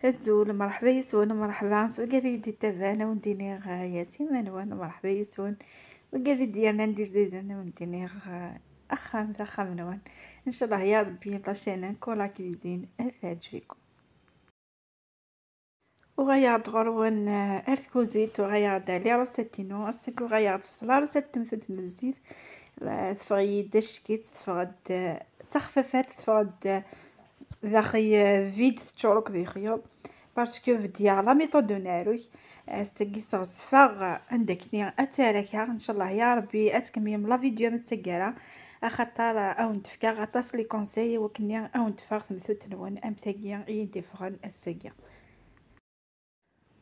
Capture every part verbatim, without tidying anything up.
Azul, merḥba yes-wen, merḥba s wigad i d-ittaban, a wen-d-iniɣ, eh, Yasima-nwen, merḥba yes-wen. Wigad i d-yernan d ijdiden, a wen-d-iniɣ, eh, axxam d axxam-nwen. Ncallah ya Rebbi la chaîne Kola Cuisine ad teɛǧeb-ikum. Uɣaleɣ-d ɣur-wen, eh, ar tkuzit, uɣaleɣ-d ɛli ṛasat-inu. Ass-agi uɣaleɣ-d s la ṛasat n temtunt n zzit. Eh, teffeɣ-iyi-d acekkitt, teffeɣ-d, eh, d taxfafat, teffeɣ-d, eh, daxel, eh, vide, teččur akk d ixyuḍ. Parce que bdiɣ la méthode n unaɛruk. Ass-agi sɣezfeɣ, eh, anda akken ad tt-arakaɣ. Ncallah ya Rebbi ad tkemmlem la vidéo am d taggara, axaṭer, eh, ad wen-d-fkeɣ aṭas les conseils i wakken ad wen-d-teffeɣ temtunt-nwen am tagi i yi-d-iffɣen ass-agi.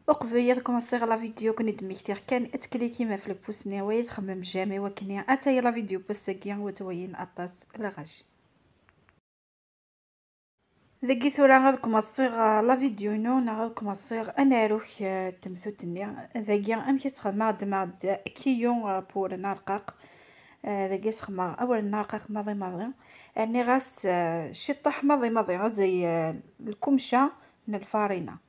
Uqbel ad kmensiɣ la vidéo, ken-id-mmektiɣ kan ad tklikim ɣef le pouce-nni, wa ad txemmem j'aime i wakken ad tayi la vidéo n wass-agi, wa ad twalim aṭas lɣaci. Dagi tura ad kmensiɣ, ah, la vidéo-inu, neɣ ad kmensiɣ anaruk, ah, n temtunt-nni. Dagi amek i tt-xedmeɣ, ddmeɣ-d kiyu, ah, n wawren arqaq. Ah, dagi ad s-xedmeɣ awren arqaq maḍi maḍi. Rniɣ-as, ah, ciṭṭaḥ maḍi maḍi, azay, ah, lkumca n lfarina.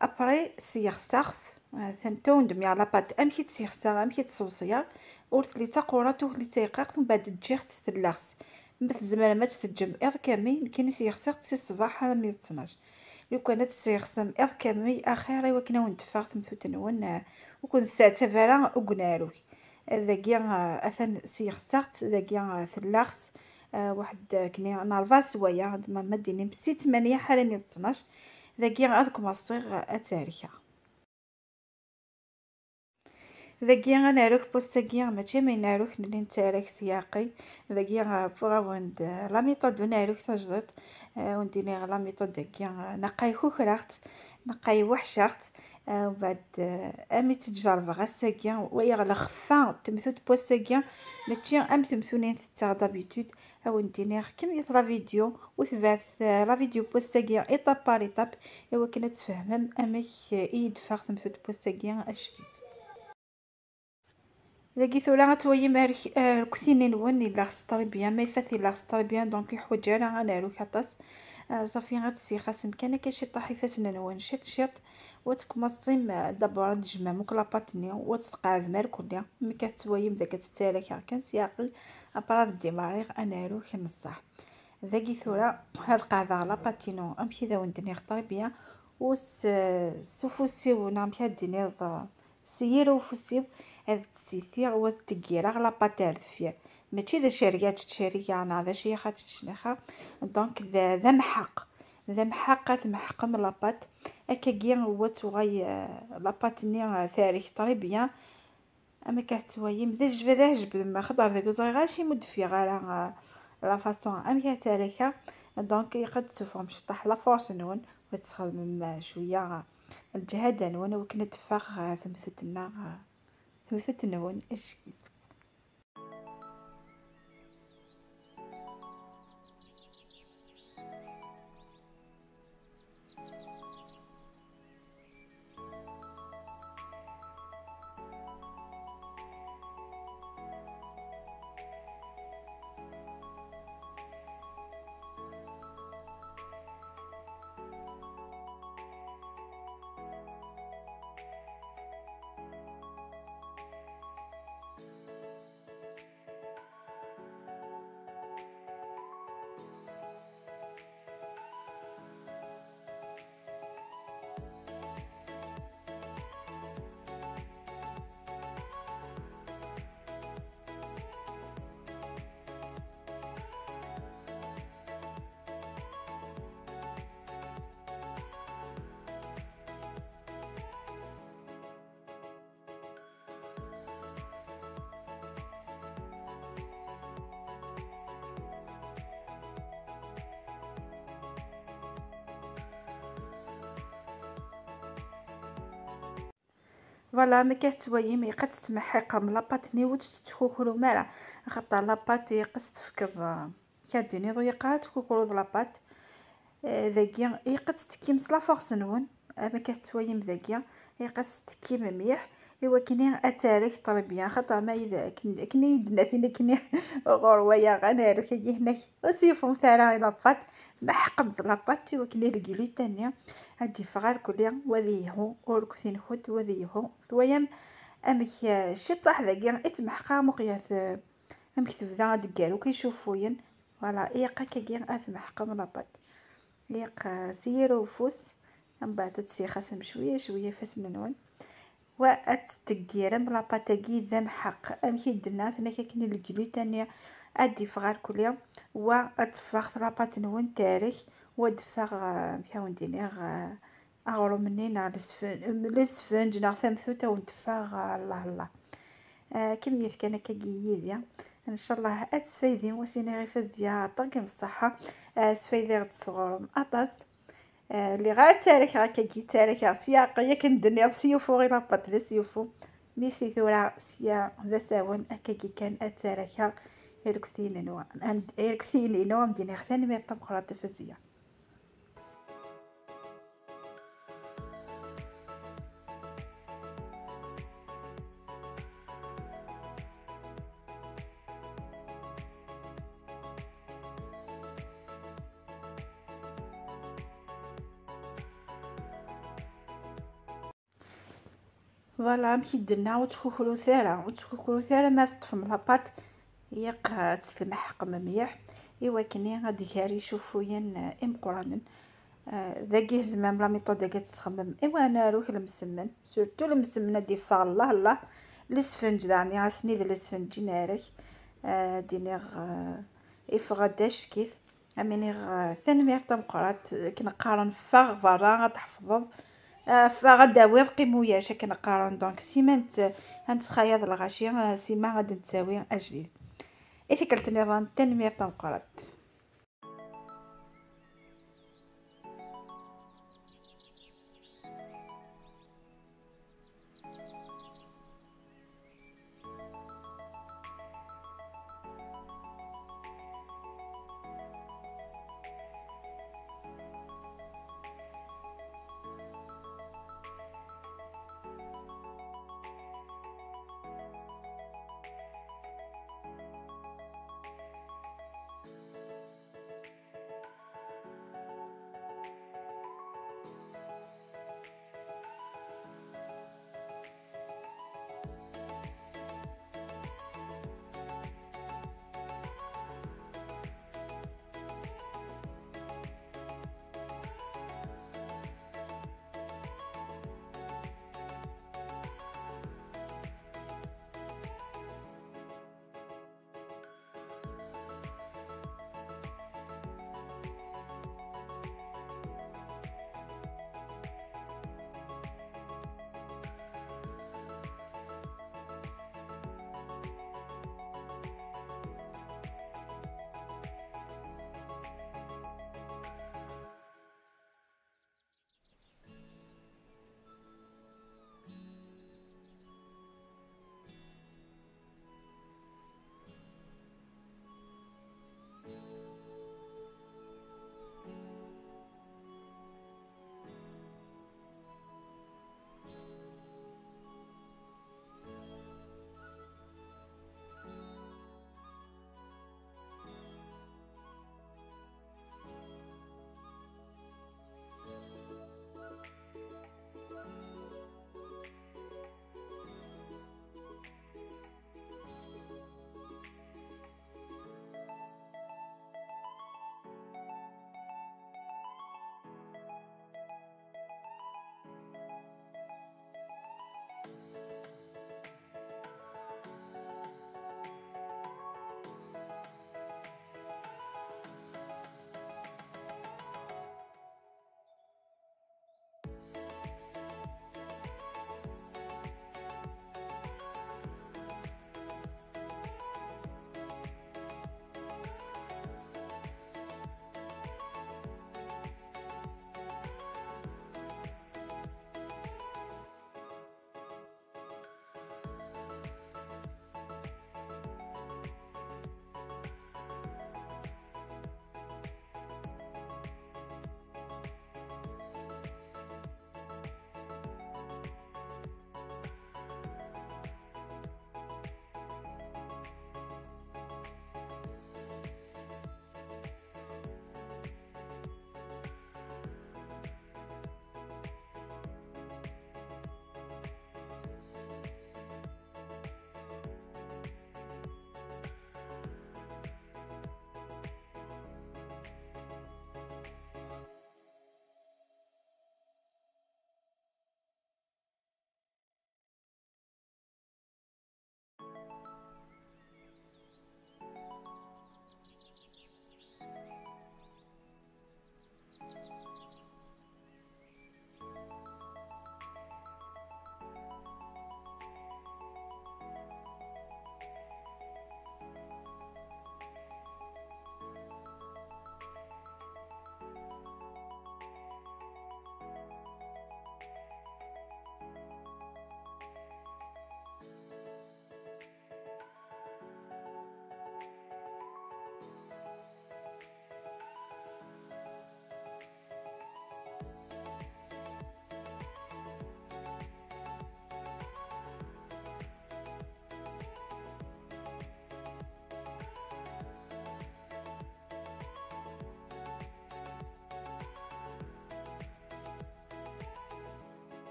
Après, sseɣseɣ-t, eh, atan ttawin-d myaɣ la pâte, amek i tt-sseɣseɣ, amek i tt-sewṣiɣ, ur telli d taqurant, ur telli d tayqaqqt, mbeɛd ǧǧiɣ-tt tellaɣ-s. Ma tzemrem ad tt-teǧǧem iḍ kamel, nekkini sseɣsiɣ-tt si ṣṣbeḥ armi d ttnac. Lukan ad tt-sseɣsem iḍ kamel, axir i wakken ad wen-d-teffeɣ temtunt-nwen, eh, ur ken-tesseɛtab ara deg unaruk. Dagi, eh, atan sseɣseɣ-tt, dagi, eh, tellaɣ-s, eh, waḥed, eh, kni n rebɛa swayeɛ, ma, ma d-inim si tmanya armi d ttnac. Dagi ad kmensiɣ ad tt-rkeɣ. Dagi anaruk n wass-agi mačči am unaruk nni n tarakt s yiɛqi. Dagi, ah, wwiɣ-awen-d, ah, la méthode n unaruk tajdiṭ. Ah, wen-d-iniɣ la méthode-agi, ah, naqay kukreɣ-tt, naqay weḥceɣ-tt. Ah, mbeɛd, ah, armi tt-id-jerbeɣ ass-agi, walaɣ lxeffa n temtunt n wass-agi mačči am temtunin tettaɣ d'habitude. A wen-d-iniɣ kemmlet la vidéo u tebɛet, eh, la vidéo n wass-agi étape par étape i wakken ad tfehmem amek, eh, i yi-d-teffeɣ temtunt n wass-agi acekkitt. Dagi tura ad twalim ar-, arkti-nni-nwen yella xeṣṣ très bien, ma ifat yella xeṣṣ très bien, donc ur yeḥwaǧ ara ad naruk aṭas. Eh, ṣafi ad t-sseɣsem kan akka ciṭṭaḥ ifassen-nwen ciṭ ciṭ. Wa tkumaṣim, eh, d'abord ad tejmɛem akk la pâte-nni, wa tqeɛɛdem ar kulli. Mi akka tettwalim dagi ad tt-ttarakeɣ kan s yiɛqel, après ad ddimariɣ anaruk n ṣṣeḥ. Dagi tura ad qeɛɛdeɣ la pâte-inu amek i d awen-d-nniɣ très bien, u s, s ufus-iw neɣ amek ad d-tiniḍ, eh, s yir ufus-iw ad tt-ssitiɣ u ad tt-ggireɣ la pâte ar deffir. Mačči d acerg ad tečč cerga neɣ d acu i xad tečč nexa. Donc d, d amḥeq. D amḥeq ad tmeḥqem la pâte. Akkagi wa tuɣal, eh, la pâte-nni, eh, tarek très bien. Am akka tettwalim, d ajbad, ajbad, ma xaṭer dagi ur ẓriɣ acimi ur d-teffiɣ ara, eh, la façon amek ad taraka. Donc ilaq ad d-tessufɣem ciṭṭaḥ la force-nwen, ad txedmem, eh, cwiya, eh, lǧehd-nwen, akken ad d-teffeɣ, eh, temtunt-nneɣ, eh, temtunt-nwen acekkitt. Voilà, ma akka tettwalim, ilaq ad tettmeḥḥiqem la pâte-nni, ur tt-tettkukrum ara, axaṭer la pâte yeqqes tefkeḍ, eh, Ka d-iniḍ ur ilaq ara ad tkukruḍ la pâte. Eh, dagi ilaq ad tettekkim s la force-nwen. Am akka tettwalim dagi, ilaq ad tettekkim mliḥ. Iwakken ad tarek ṭṭribya, xaṭer ma yid akken, akken i d-nna tin akken ɣur waya ɣan aruk-agi hnak. Ur s-yufum tara i la pâte, meḥqemt la pâte iwakken i le gluten-nni ad d-iffeɣ arkuli, wa ad yelhu urkut-inkent, wa ad yelhu. Twayam amek, eh, ciṭṭaḥ dagi i ttmeḥqeɣ muqyat, eh, amek tebda ad d-teggar akk icufuyen. Voilà, ilaq akkagi ad tmeḥqem la pâte. Ilaq, eh, s yir ufus, mbeɛd ad tt-ixasem cwiya cwiya ifassen-nwen. Wa ad testeggirem la pâte-agi d amḥeq. Amek i d-nna, tenna-k akken le gluten-nni ad d-iffeɣ arkuli, wa ad teffeɣ la pâte-nwen tarek, wa ad d-teffeɣ, eh, amek a wen-d-iniɣ, eh, aɣrum-nni neɣ lesfen-, lesfenǧ neɣ tamtunt a wen-teffeɣ, eh, Allah Allah. Eh, kem yefkan akkagi yid-i. Ncallah ad tesfaydim, wa s-iniɣ i Fazya, yeɛṭik-m ṣṣeḥḥa. Eh, sfaydiɣ-d sɣur-m aṭas. Eh, lliɣ ara ttarakeɣ akkagi, ttarakeɣ s yaqqi, akken d-tenniḍ, s yufu i la pâte d asyufu. Mi si tura sya d asawen, akkagi kan ad ttarakeɣ irktiyen-inu, am-, irktiyen-inu, am d-iniɣ tanemmirt tameqqrant a Fazya. Voilà, amek i d-tenna, ur ttkukrut ara, ur ttkukrut ara ma teṭṭfem la pâte, ilaq ad tt-tmeḥqem mliḥ, iwakken ad d-gar icufuyen, eh, imeqqranen. Eh, dagi tzemrem la méthode-agi ad tessexdmem i wanaruk, lemsemmen, surtout lemsemmen ad d-iffeɣ Allah Allah, lesfenǧ daɣen, ass-nni d lesfenǧ i narek, eh, ad d-iniɣ, eh, iffeɣ-d acek-it. Am iniɣ, eh, tanemmirt tameqqrant, akken qqaren ffeɣ berra ad tḥefḍeḍ, eh, ffeɣ ad d-tawiḍ qim ulac akken qqaren. Donc sima ad nett-, ad nettxayad lɣaci, eh, sima ad d-nettawi ajdid. I tikkelt nniḍen, tanemmirt tameqqrant.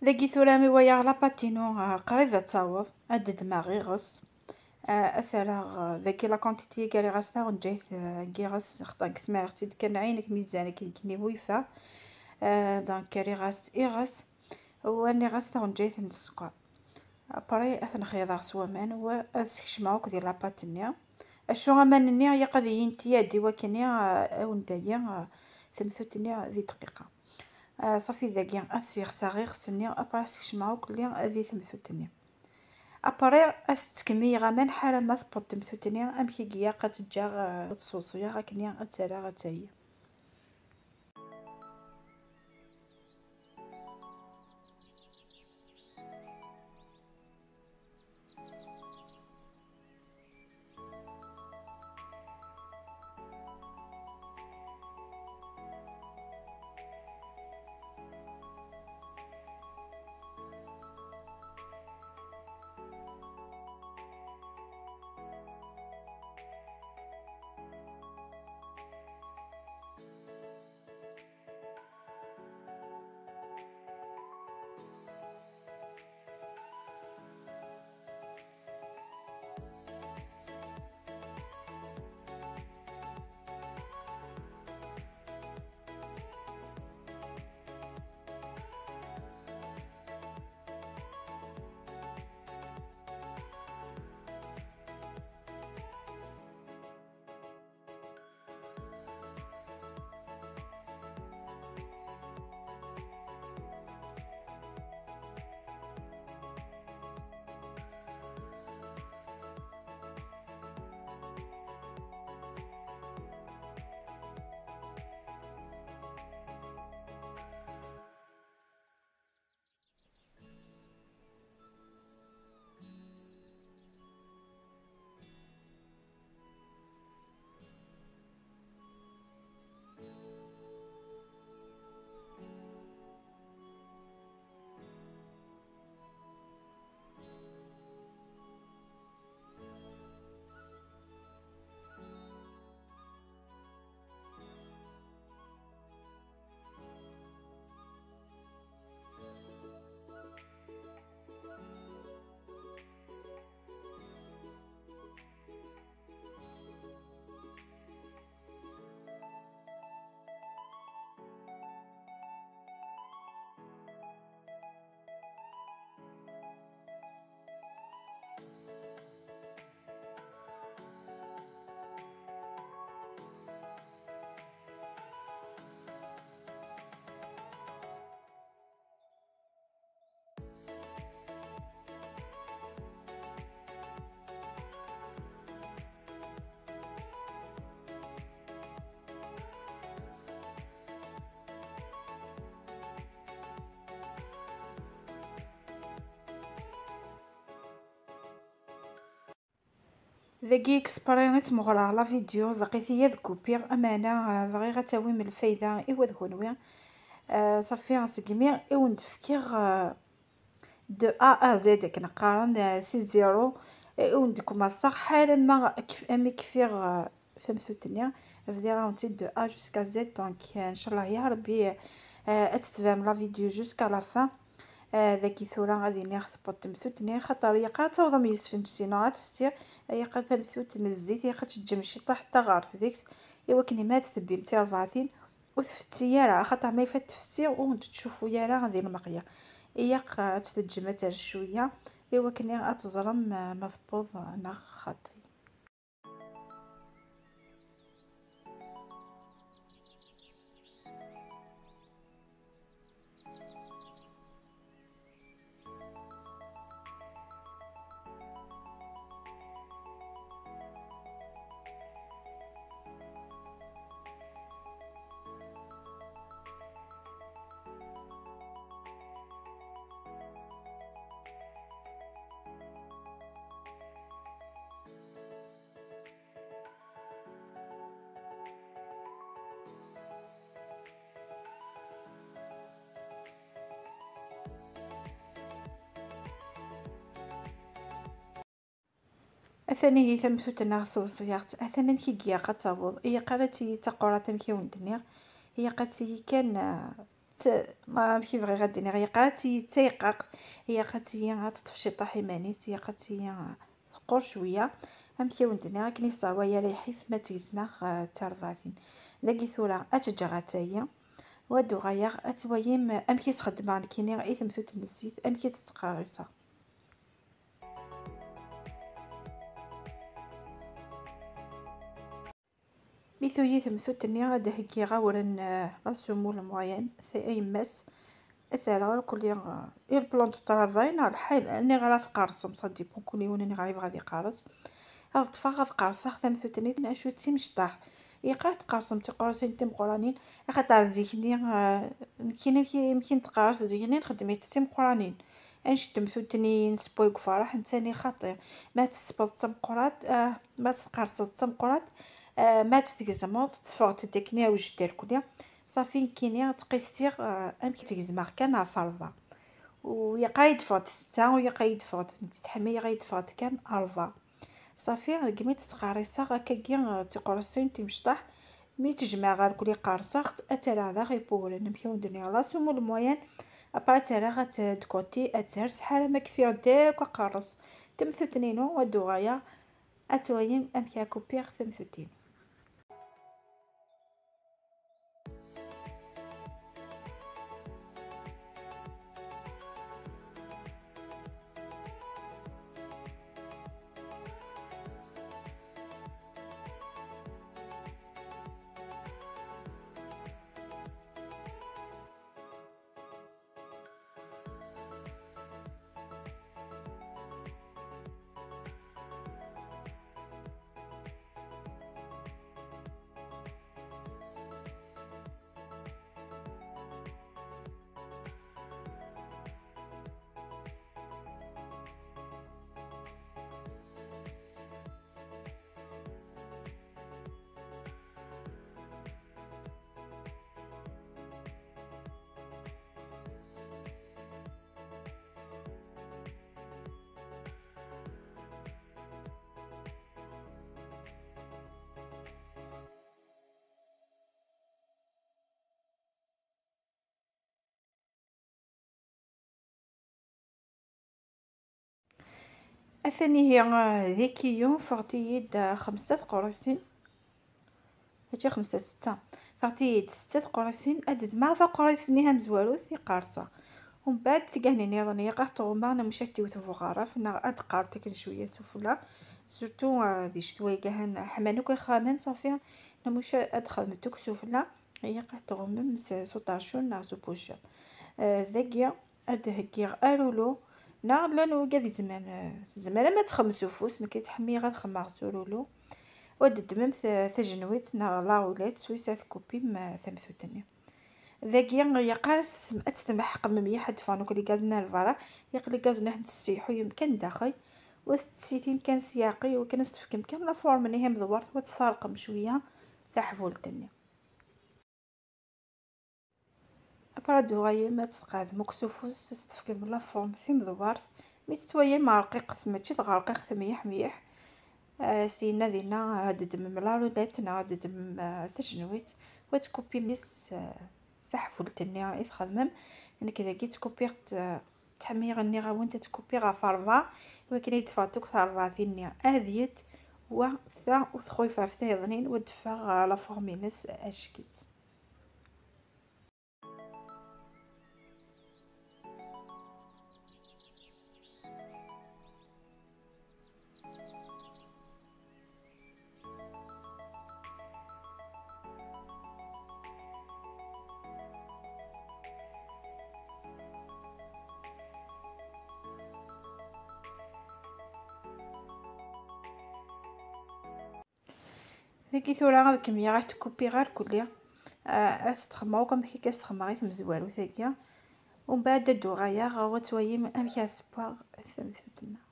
Dagi tura mi walaɣ la pâte-inu, ah, qrib ad taweḍ, ad d-ddmeɣ iɣes. Ah, ad s-rreɣ, ah, dagi la quantité-agi, rriɣ-as taɣenǧayt, ah, n yiɣes, xaṭer deg tesmariɣ-tt-id kan ɛin akken mizan akken akken i wifa. Ah, donc rriɣ-as iɣes, u rniɣ-as taɣenǧayt n sskeṛ. Après ad ten-xeyḍeɣ s waman, u ad skecmeɣ akk di la pâte-nni. Acu aman-nni ilaq ad iyi-yenti ad iwakken, ah, ad wen-d-tali, ah, temtut-nni di dqiqa. Ah, ṣafi dagi ad s-yexseɣ iɣes-nni, après ad skecmeɣ akk di temtut-nni. Après ad s-ttekmiyeɣ aman ḥala ma tewweḍ temtut-nni amek i ilaq ad tt-ǧǧeɣ, ah, ad tt-ṣewṣeyeɣ akken ad tt-rreɣ ad tali. Dagi exprès i ttmeɣreɣ la vidéo, baqit-iyi ad kupiɣ, ameɛna, ah, bɣiɣ ad tawim lfayda i wa d kunwi. Ah, ṣafi, segmi i wen-d-fkiɣ, ah, de A à Z akken qqaren, ah, si zéro, i wen-d-kumaṣṣeɣ ḥala ma kf-, ami kfiɣ, ah, tamtut-nni, bdiɣ-awen-tt-id de A jusqu'à Z, donc, ah, ncallah ya Rebbi, ah, ad tetbam la vidéo jusqu'à la fin. Ah, dagi tura ad iniɣ tewweḍ temtut-nni, xaṭer ilaq ad taweḍ am yesfenǧ, sinon ad tefsi, ilaq ad tamtut n zzit, ilaq ad teǧǧem ciṭṭaḥ n taɣert deg-s, i wakken imi ad tebbim tirbaɛtin ur tfetti ara, axaṭer ma ifat tefsi ur wen-tettcuffu ara di lmeqya. Ilaq ad tt-teǧǧem ad terz cwiya, i wakken ad teẓrem, ah, ma tewweḍ neɣ xaṭi. Atan ihi tamtut-nneɣ sewṣeɣ-tt, atan amek i ilaq ad taweḍ, ilaq ara tili d taqurant amek i wen-d-nniɣ, ilaq ad tili kan, ah, ت-، ما، amek i bɣiɣ ad d-iniɣ, yeqra-tt-iyi d tayqaqt, yeqra-tt-iyi ad teṭṭef ciṭaḥ iman-is, yeqra-tt-iyi teqqur cwiya. Amek i wen-d-nniɣ, akken i s-ṛwa yal lḥif ma tt-gezmeɣ, eh, d tarbaɛt-in. Dagi tura ad tt-ǧǧeɣ attaya, u ad d-uɣaleɣ ad twayim amek i s-xeddmeɣ nekkini i temtunt n zzit, amek i tt-ttqerriseɣ. Mi tuyi temtunt-nni, ad d-heggiɣ awren, eh, la semoule moyenne, tayemmas. Ad s-rreɣ irkelli, eh, i le plan de travail neɣ lḥal, aniɣer ara tqerṣem, ça dépend kul yiwen aniɣer yebɣa ad iqerṣ. Ad ṭṭfeɣ, ad qerṣeɣ tamtunt-nni, acu d timecṭaḥ. Ilaq ad tqerṣem tiqerṣin timeqqranin, axaṭer zik-nni, eh, nekkini amek i, amek i nettqerṣ zik-nni, nxeddem-it d timeqqranin. Annect n temtunt-nni nesewway deg uferreḥ, nettani xaṭi. Ma tettesbeḍ d tameqqrant, eh, ma tettqerṣeḍ d tameqqrant, eh, ma tt-tgezmeḍ, teffeɣ-d akken iɛwej-d irkelli. Ṣafi, nekkini ttqissiɣ, eh, amek tt-gezmeɣ kan ɣef ṛebɛa. U ilaq ad yi-d-teffeɣ-d setta, u ilaq ad yi-d-teffeɣ-d, nekk ttḥemmileɣ ad yi-d-teffeɣ-d kan ṛebɛa. Ṣafi, degmi tt-ttqerriseɣ akkagi, eh, d tiqerṣin timecṭaḥ, mi tt-jemɛeɣ irkelli qerṣeɣ-tt, ad tt-rreɣ daɣ i wewren, amek i wen-d-nniɣ, la semoule moyenne, après ad tt-rreɣ ad tt-, de côté, ad ters, ḥala ma kfiɣ-d akk aqerṣ. Tamtunt-inu ad d-uɣaleɣ, ad twayim amek ara kupiɣ tamtunt-inu. Atan ihi, eh, d ikiyu, ffɣent-iyi-d, eh, xemsa teqrisin. Mačči xemsa, setta. Ffɣent-iyi-d setta teqrisin, ad d-ddmeɣ taqrist-nni tamezwarut i qerṣeɣ. Umbeɛd tigahnin nniḍen, ilaq ad ɣummeɣ, neɣ maca ad t-iwet buɣaraf, neɣ ad d-qqarent akken cwiya sufella. Surtout, eh, di ccetwa igahan ḥman akk ixxamen, ṣafi, neɣ maca ad xedment akk sufella. Ilaq ad tɣummem s, s uṭercun neɣ s upuciḍ. Eh, dagi ad d-heggiɣ arulu, neɣ llan wigad izemren, eh, tzemrem ad txemmem s ufus, nekk ttḥemmileɣ ad xemmeɣ s urulu. U ad d-ddmem ta-, tajenwidt neɣ la roulette, s wis ad tkupim, eh, tamtunt-nni. Dagi ilaq ara s-, ad tt-tmeḥqem mliḥ, ad d-ffɣen akk les gaz-nni ar lbara, ilaq les gaz-nni ad ten-tesseyḥuyem kan daxel, u ad tt-tessitim kan s yiɛeqqi, iwakken ad s-tefkem kan la forme-nni tamdewwert, u ad tesserqem cwiya taḥbult-nni. Après ad d-tuɣalem ad tt-tqeɛdem akk s ufus, ad s-tefkem la forme timdewwert. Mi tt-twayem rqiqet, mačči d rqiqet mliḥ mliḥ, eh, syenna dinna ad d-ddmem la roulette neɣ ad d-ddmem, eh, tajenwidt, u ad tkupim yes, eh, taḥbult-nni i txedmem. Nekk dagi ttkupiɣ-tt, eh, ttḥemmileɣ nniɣ-awen ad tt-kupiɣ ɣef ṛebɛa, iwakken ad d-teffeɣ akk terbaɛt-nni adyet, wa ta ur txulef ɣef tayeḍnin, u ad d-teffeɣ, eh, la forme-ines ack-itt. Dagi tura ad kemmleɣ ad tt-kupiɣ irkelli. Ah, ad s-t-xemmeɣ akk am tiki ad s-t-xemmeɣ i tmezwarut-agi. Umbeɛd ad d-uɣaleɣ, u ad twalim amek ara ssewweɣ tamtunt-nneɣ.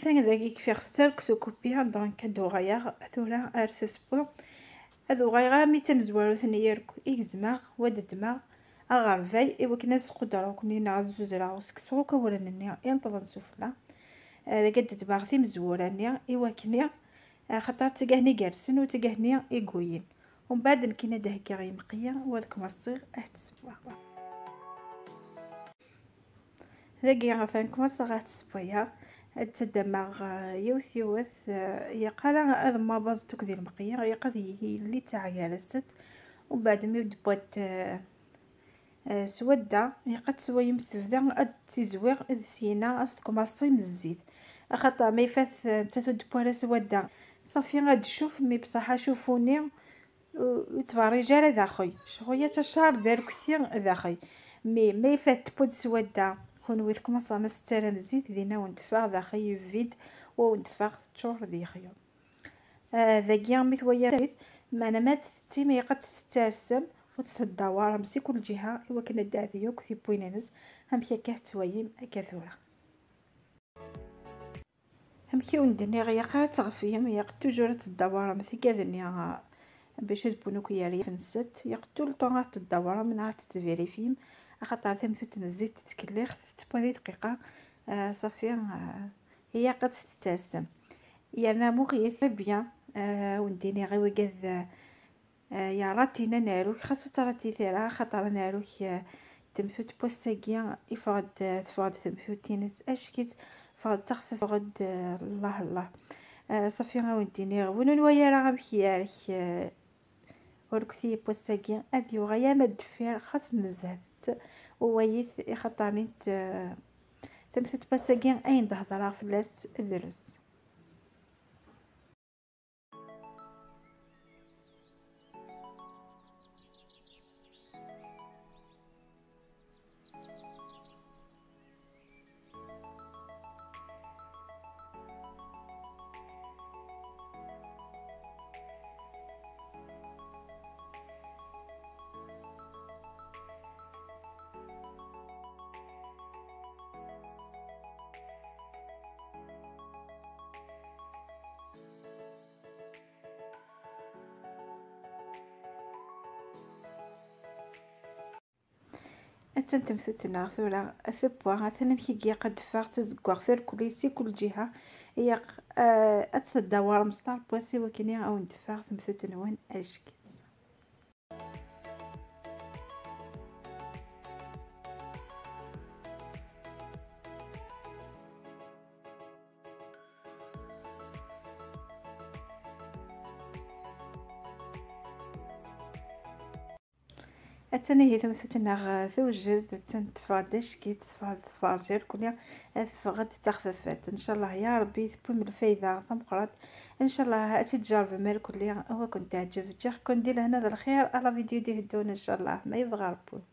Atan dagi kfiɣ-t terk s ukupi, donc ad uɣaleɣ tura ar sespo. Ad uɣaleɣ armi d tamezwarut-nni yark i gezmeɣ, wa d-ddmeɣ aɣerbay i wakken ad squdreɣ akkenni neɣ ad zuzreɣ seksu akk awren-nni ineṭḍen sufella. Eh, dagi ad ddmeɣ timezwura-nni i wakken, eh, axaṭer d tigahni gersen u tigahni iguyin. Umbeɛd nekkini ad d-heggiɣ imqi u ad kmaṣiɣ ad t-ssewweɣ. Dagi atan kmaṣeɣ ad t-ssewweɣ, ad ttaddameɣ, eh, yiwet yiwet, eh, yeqqar ad mmabaẓ tukk di lemqi, yeqqar yelli d taɛgarast. Umbeɛd mi d-wwat, eh, eh, swadda, yeqqar-d twayem tebda ad tizwiɣ d syina ad s-tkumaṣi m zzit. Axaṭer ma ifat, eh, nettat ur d-wwara swadda, ṣafi ad tcuf, mi bṣaḥ acufuni ur yettberrij ara daxel. Ccɣel-a tacar d arkti daxel. Mi ma ifat tewwi-d swadda, kunwi tkumaṣam ad s-tettaram zzit, din awen-d-teffeɣ daxel vide, u awen-d-teffeɣ teččur d yexyuḍ. Ah, dagi mi twala zzit, meɛna ma ad tt-tettim, ilaq ad tt-tettɛassem, u ad tt-teddawarem si kul ǧiha, i wakken ad d-teɛdi akk tiwwin-ines, amek akka tettwalim akka tura. Amek i wen-d-nniɣ, ilaq ara tɣeflem, ilaq toujours ad teddawarem tigad-nni, ah, bac ad wwin akk yeryafen-nsent. Ilaq tout le temps ad teddawarem neɣ ad tettvérifiem, axaṭer tamtunt n zzit tettkellix, tettewwa di dqiqa, ah, ṣafi, ah, ilaq ad tt-tettɛassem. Yerna muqyet très bien, ah, wen-d-iniɣ i wigad, ah, Eh, yeɛra tin ad naruk, xas ur ttaratit ara, axaṭer ad naruk, eh, temtut n wass-agi, iffeɣ-d, eh, teffeɣ-d temtut-ines, ack-itt, teffeɣ-d taxfeft, teffeɣ-d, eh, llah llah. Eh, ṣafi, ad wen-d-iniɣ, win ur nwala ara amek yerk, eh, urkti n wass-agi, ad yuɣal ama deffir, xas nezhet, u wayit, ixaṭer-nni, eh, temtut n wass-agi, ayen d-hedreɣ fell-as, drus. Attan temtut-nneɣ tura tewwa, atan amek i ilaq ad d-teffeɣ d tazeggaɣt irkelli si kul ǧiha. Ilaq, eh, ad tt-teddawarem s ṭerpwas i wakken ad wen-d-teffeɣ temtut-nwen ack-itt. Attan ihi temtut-nneɣ tewjed, attan teffeɣ-d ack-itt, teffeɣ-d tferj irkelli, teffeɣ-d d taxfafat. Ncallah ya Rebbi tewwim lfayda tameqqrant. Ncallah ad tt-id-tjerrbem irkelli, u ad kent-teɛǧeb. Ǧǧiɣ-ken di lehna d lxir, à la vidéo d-iteddun ncallah, ma yebɣa Rebbi.